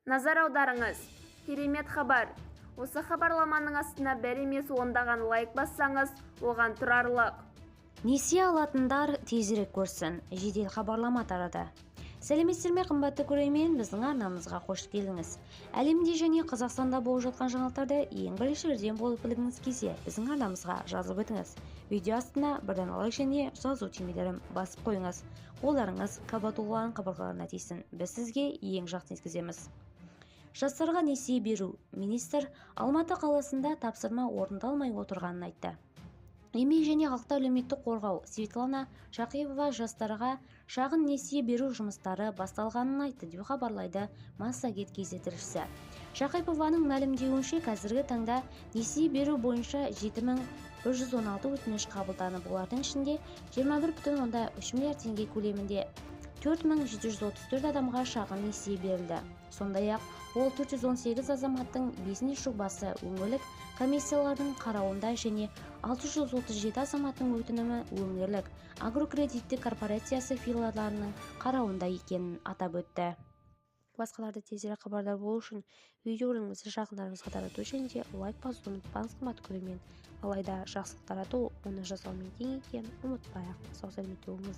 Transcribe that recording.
Назар аударыңыз! Керемет хабар! Осы хабарламаның астына бір емес, ондаған лайк бассаңыз, оған тұрарлық. Несие алатындар тезірек көрсін, жедел хабарлама тарады. Сәлеметсіздер ме, қымбатты көрермен! Біздің арнамызға қош келдіңіз! Әлемде және Қазақстанда болып жатқан жаңалықтарды ең біріншілерден болып білгіңіз келсе, біздің арнамызға жазылып өтіңіз. Видео астына бірден лайк және жазу түймелерін басып қойыңыз. Қолдарыңыз Кабатулланың қабырғаларына тисін, біз сізге ең жақсы жеткіземіз. Жастарға несие беру: министр Алматы қаласында тапсырма орындалмай отырғанын айтты. Еңбек және халықты әлеуметтік қорғау Светлана Жақыпова жастарға шағын несие беру жұмыстары басталғанын айтты, деп хабарлайды Массагет kz тілшісі. Жақыпованың мәлімдеуінше, қазіргі таңда несие беру бойынша 7116 өтініш қабылданып, олардың ішінде 21,3 миллиард теңге көлемінде 4734 адамға шағын несие берілді. Сондай-ақ ол 418 азаматтың бизнес жобасы өңірлік комиссиялардың қарауында және 637 азаматтың өтінімі өңірлік агрокредиттік корпорациясы филиалдарының қарауында екенін атап өтті. Басқаларды тезірек хабардар болу үшін видеоролигімізді жақындарыңызға тарату және де лайк басуды ұмытпаңыз, қымбатты көрермен! Алайда жақсылық тарату оны жасаумен тең екенін ұмытпайық. Сау сәлеметте болыңыздар!